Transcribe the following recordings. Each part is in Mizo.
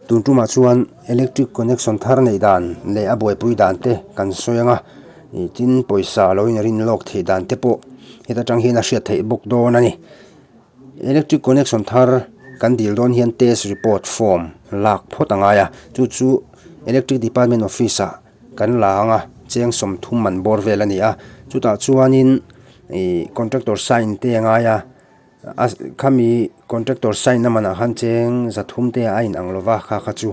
Tun tumah chuan electric connection thar neih dan leh a buaipui dan te kan sawi ang a, ih tin pawisa lo in rin lawk theih dan te pawh heta tang hian a hriat theih bawk dawn a ni. Electric connection thar kan dil dawn hian test report form lak phawt a ngai a, chu chu electric department office ah kan la ang a, cheng 30 man bawr vel a ni a, chutah chuanin ih contractor sign te a ngai a. A khami contractor sign a manah khan cheng 300 te a inang lova kha kha chu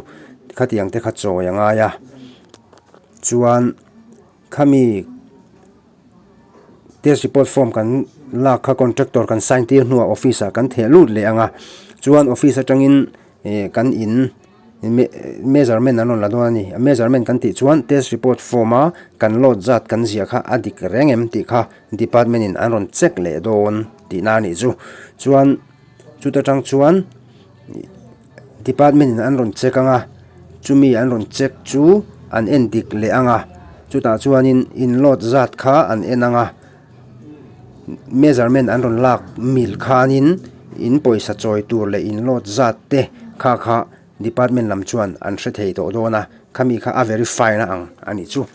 khatiang te kha chawi a ngai a chuan khami test report form kan lak kha contractor kan sign tir hnuah office ah kan theh lut leh ang a chuan office atangin ih kan in measurement an rawn la dawn a ni a measurement kan tih chuan test report form a kan load zat kan ziah kha a dik reng em tih kha department in an rawn check leh dawn tihna a nih chu chuan chuta tang chuan department in an rawn check ang a chumi an rawn check chu an en dik leh ang a chutah chuanin in load zat kha an en ang a measurement an rawn lak mil khanin in pawisa chawi tur leh in load zat te kha kha department lam chuan an hre thei tawh dawn a khami kha a verify na ang a nih chu.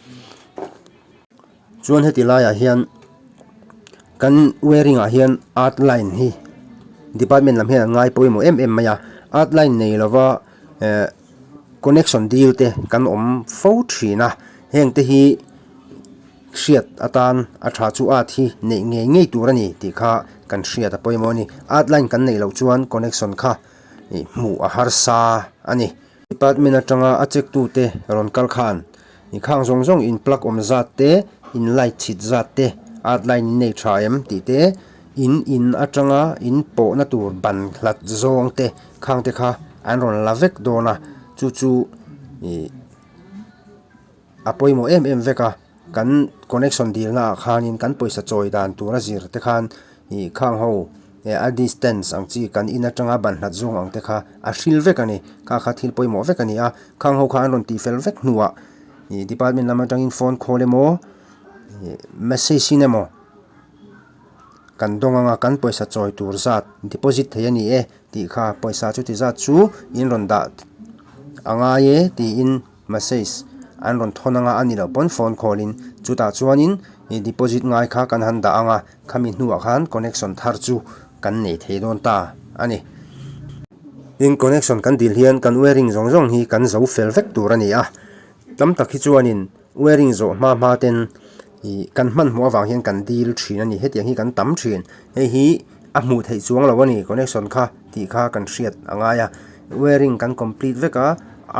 Chuan heti laiah hian kan wiring ah hian earth line hi department lam hian an ngai pawimawh em em mai a earth line nei lova eh connection dil te kan awm fo thin a heng te hi hriat atan a tha chu earth hi neih ngei ngei tur a ni tih kha kan hriat a pawimawh a ni earth line kan neih loh chuan connection kha ih hmuh a harsa a ni. Department atanga a check tute rawn kal khan I khang zawng zawng in plug awm zat te, in light chhit zat te, earth line in nei tha em tih te, in in atanga in pawhna tur ban hlat zawng te khang te kha an rawn la vek dawn a, chu chu ih a pawimawh em em vek a, kan connection dilna ah khanin kan pawisa chawi dan tura zir te khan ih khang ho a distance ang chi kan in atanga ban hlat zawng ang te kha a hril vek a ni kha kha thil pawimawh vek a ni a khang ho kha an rawn tih fel vek hnuah ih department lam atangin phone call emaw ih message in emaw kan dawng anga kan pawisa chawi tur zat deposit thei a ni e tih kha pawisa chuti zat chu in rawn dah a ngai e tiin. Message an rawn thawn anga a ni loh pawn phone call in chutah chuanin ih deposit ngai kha kan han dah anga khami hnuah khan connection thar chu kan nei thei dawn ta a ni. Tin connection kan dil hian kan wiring zawng zawng hi kan zo fel vek tur a ni a, tam tak hi chuanin wiring zawh hma hma ten ih kan hmanhmawh avang hian kan dil thin a ni hetiang hi kan tam thin hei hi a hmuh theih chuang lo a ni connection kha tih kha kan hriat a ngai a wiring kan complete vek a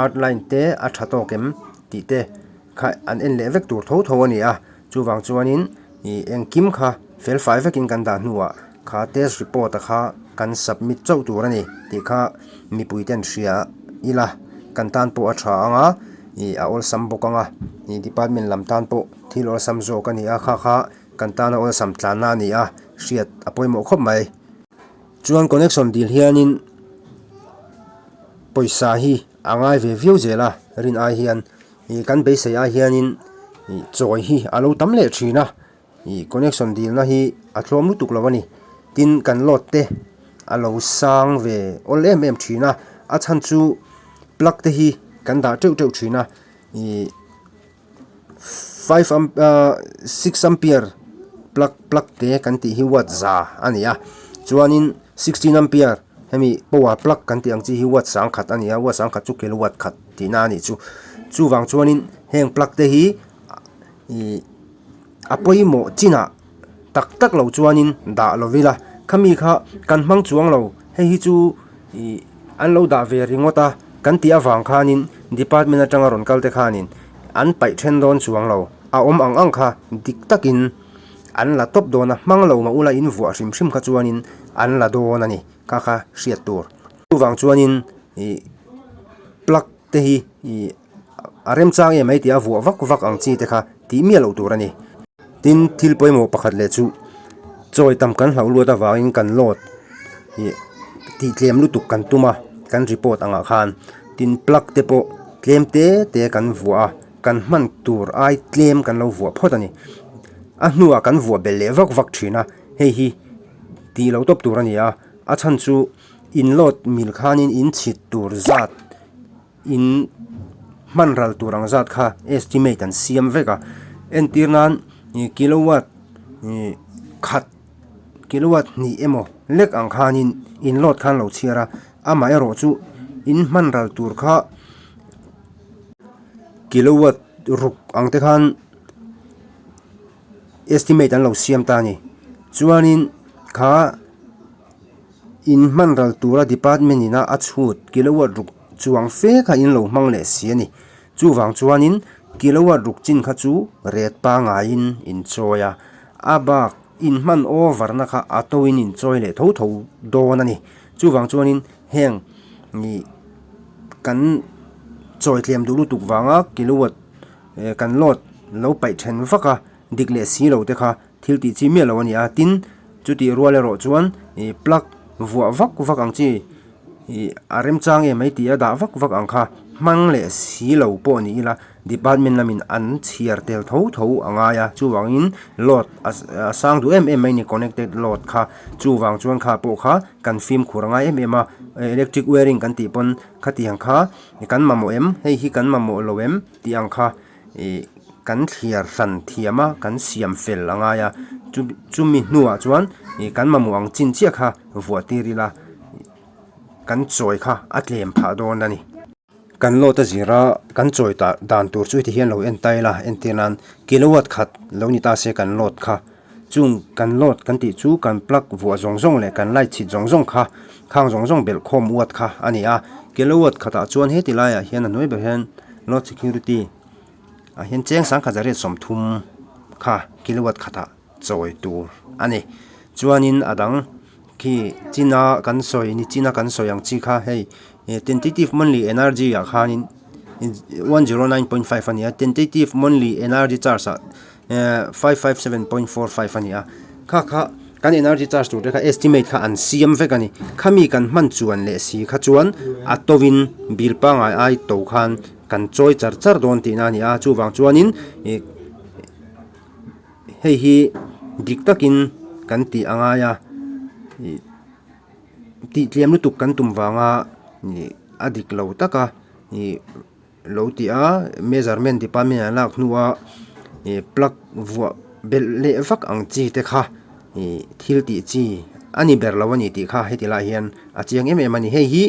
earth line te a tha tawk em tih te kha an en leh vek tur tho tho a ni a chuvang chuanin ih engkim kha fel fai vekin kan dah hnuah kha test report a kha kan submit chauh tur a ni tih kha mipui ten hria ila kan tan pawh a tha ang a ih a awlsam bawk ang a ih department lam tan pawh thil awlsam zawk a ni a kha kha kan tana awlsam tlanna a ni a hriat a pawimawh khawp mai. Chuan connection dil hianin pawisa hi a ngai ve viau zel a rin ai hian ih kan beisei ai hianin ih chawi hi a lo tam leh thin a ih connection dilna hi a tlawm lutuk lo a ni tin kan load te a lo sang ve awl em em thin a a chhan chu plug te hi kan dah teuh teuh thin a ih. Five amp ah six ampere plug plug te kan tih hi watt za a ni a chuanin sixteen ampere hemi power plug kan tih ang chi hi watt sangkhat a ni a watt sangkhat chu kilowatt khat tihna a nih chu chuvang chuanin heng plug te hi ih a pawimawh chinah tak tak lo chuanin dah lo ila khami kha kan hmang chuang lo hei hi chu ih an lo dah ve ringawt a kan tih avang khanin department atanga rawn kal te khanin an paih then dawn chuang lo a awm ang ang kha dik takin an la tawp dawn a hmang lo mah ula in vuah hrim hrim kha chuanin an la dawn a ni kha kha hriat tur chuvang chuanin ih plug te hi ih a remchang em mai tih a vuah vak vak ang chi te kha tih miah loh tur a ni. Tin, thil pawimawh pakhat leh chu chawi tam kan hlauh luat avangin kan load ih tih tlem lutuk kan tum a, kan report angah khan. Tin, plug te pawh tlem te te kan vuah a, kan hman tur ai tlem kan lo vuah phawt a ni. A hnuah kan vuah belh leh vak vak thin a, hei hi tih loh tawp tur a ni a, a chhan chu in load mil khanin in chhit tur zat. In hman ral tur ang zat kha estimate an siam vek a, entir nan ih kilowatt ih khat kilowatt hnih emaw lek ang khanin in load khan lo chhiar a, amaherawh chu in hman ral tur kha kilowatt ruk ang te khan estimate an lo siam ta a ni chuanin kha. In hman ral tura department ina a chhut kilowatt ruk chuang fe kha in lo hmang leh si a ni. Chuvang chuanin kilowatt ruk chin kha chu ret pangaiin in chawi a, a bak in hman over na kha a to in in chawi leh tho tho dawn a ni. Chuvang chuanin heng ih kan chawi tlem duh lutuk vanga kilowatt kan load lo paih then vak a dik leh si lo te kha Thil tih chi miah lo a ni a, tin chutih rual erawh chuan ih plug vuah vak vak ang chi ih a remchang em mai tih a dah vak vak ang kha hmang leh si lo pawh ni ila department lamin an chhiar tel tho tho a ngai a chuvangin load a sang duh em em mai a ni connected load kha chuvang chuan kha pawh kha kan fimkhur a ngai em em a electric wiring kan tih pawn khatiang kha kan mamawh em hei hi kan mamawh lo em tih ang kha. Ih kan thliar hran thiam a kan siam fel a ngai a chu chumi hnuah chuan ih kan mamawh ang chin chiah kha vuah tir ila kan chawi kha a tlem phah dawn a ni. Kan load a zir a kan chawi tah dan tur chu heti hian lo en ta ila entir nan kilowatt khat lo ni ta se kan load kha chung kan load kan tih chu kan plug vuah zawng zawng leh kan light chhit zawng zawng kha khang zawng zawng belh khawm uat kha a ni a kilowatt khatah chuan heti laiah hian a hnuai ber hian load security ah hian cheng sangkhat zariat 30 kha kilowatt khatah chawi tur a ni chuanin a dang khi china kan sawi ni china kan sawi ang chi kha hei tentative monthly energy ah khanin 109.5 a ni a tentative monthly energy charge ah 557.45 a ni a kha kha kan energy charge tur te kha estimate kha an siam vek a ni khami kan hman chuan leh si kha chuan a to in bill pangai ai to khan kan chawi char char dawn tihna a ni a chuvang chuanin ih hei hi dik takin kan tih a ngai a ih tih tliam lutuk kan tum vanga ih a dik lo taka ih. Lo ti a, measurement department an lak hnua ih plug vuah belh leh vak ang chi te kha ih thil tih chi a ni ber lo a ni tih kha heti lai hian a chiang em em a ni. Hei hi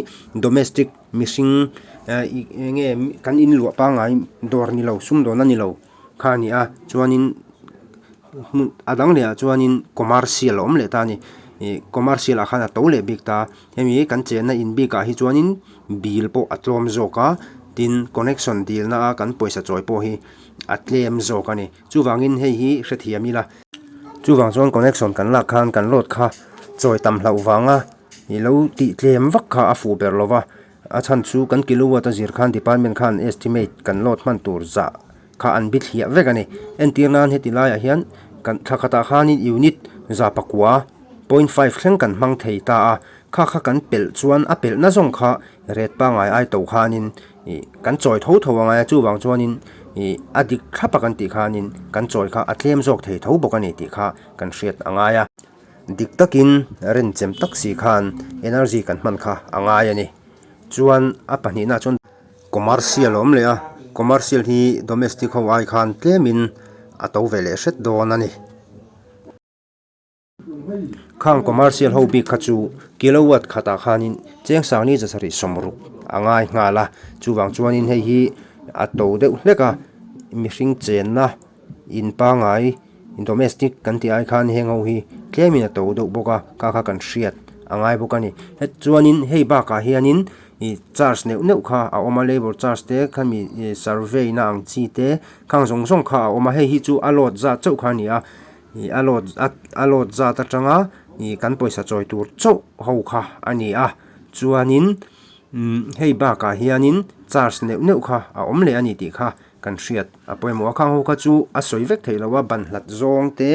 domestic mihring ih eng nge kan inluah pangngai dawr ni lo sumdawn a ni lo kha a ni a chuanin hmun a dang leh ah chuanin commercial a awm leh ta a ni ih commercial ah khan a to leh bik ta. Hemi kan chenna in bikah hi chuanin bill pawh a tlawm zawk a, tin connection dilna a kan pawisa chawi pawh hi a tlem zawk a ni. Chuvangin hei hi hrethiam ila. Chuvang chuan connection kan lak khan kan load kha chawi tam hlauh vanga i lo tih tlem vak kha a fuh ber lo va, a chhan chu kan kilowatt a zir khan department khan estimate kan load hman tur zah kha an bi thliah vek a ni. Entir nan heti laiah hian kan thla khatah khanin unit 100 point five thleng kan hmang thei ta a, kha kha kan pelh chuan a pelh na zawng kha ret pangngai ai to khanin ih kan chawi tho tho angai a chuvang chuanin ih a dik thlap a kan tih khanin kan chawi kha a tlem zawk thei tho bawk a ni tih kha kan hriat a ngai a. Dik takin renchem tak si khan energy kan hman kha a ngai a ni. Chuan a pahnihna chuan. Commercial a awm leh a, commercial hi domestic ho ai khan tlemin a to ve leh hret dawn a ni. Khang commercial ho bik kha chu kilowatt khatah khanin cheng sangni 760 a ngai nghal a, chuvang chuanin hei hi a to deuh hlek a, mihring chenna in pangai domestic kan tih ai khan heng ho hi tlemin a to deuh bawk a, kha kha kan hriat a ngai bawk a ni. Chuanin hei bakah hianin ih charge neuh neuh kha a awm a labour charge te khami ih survey na ang chi te khang zawng zawng kha a awm a hei hi chu a load zat chauh kha a ni a ih a load a load zat atanga ih kan pawisa chawi tur chauh ho kha a ni a chuanin umm hei bakah hianin charge neuh neuh kha a awm leh a ni tih kha kan hriat a pawimawh a khang ho kha chu a sawi vek theih loh a ban hlat zawng te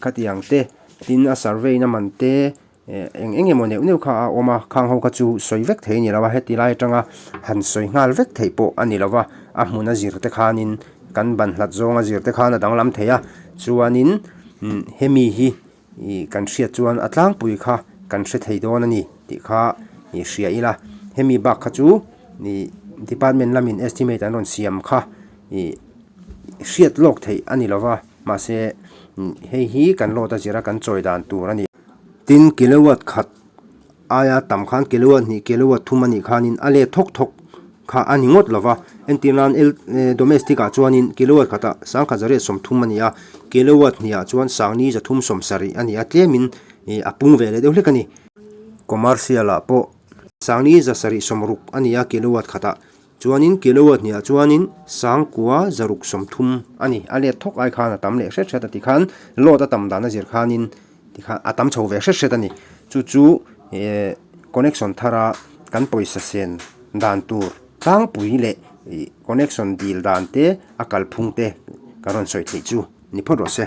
khatiang te tin a survey na man te. Eng eng emaw neuh neuh kha a awm a, khang ho kha chu sawi vek thei a ni lo a, heti lai atanga han sawi nghal vek theih pawh a ni lo va, a hmun a zir te khanin kan ban hlat zawng a zir te khan a danglam thei a, chuanin hemi hi ih kan hriat chuan a tlangpui kha kan hre thei dawn a ni tih kha ih hria ila, hemi bak kha chu ih. department lamin estimate an rawn siam kha ih hriat lawk theih a ni lo va, mahse hei hi kan load a zira kan chawi dan tur a ni. Tin, kilowatt khat aia tam khan kilowatt hnih kilowatt thum a nih khanin a let thawk thawk kha a ni ngawt lo va, entir nan domestic ah chuanin kilowatt khatah sangkhat zariat 30 a ni a, kilowatt hnihah chuan sangni 370 a ni a, tlemin a pung ve leh deuh hlek a ni. Commercial ah pawh sangni 760 a ni a kilowatt khatah chuanin kilowatt hnihah chuanin sangkua 630 a ni, a let thawk ai khan a tam leh hret hret a tikhan load a tam dan a zir khanin Tikhan a tam chho ve hret hret a ni. Chu chu eh connection thara kan pawisa sen dan tur tlangpui leh ih connection dil dan te a kalphung te ka rawn sawi theih chu ni phawt rawh se.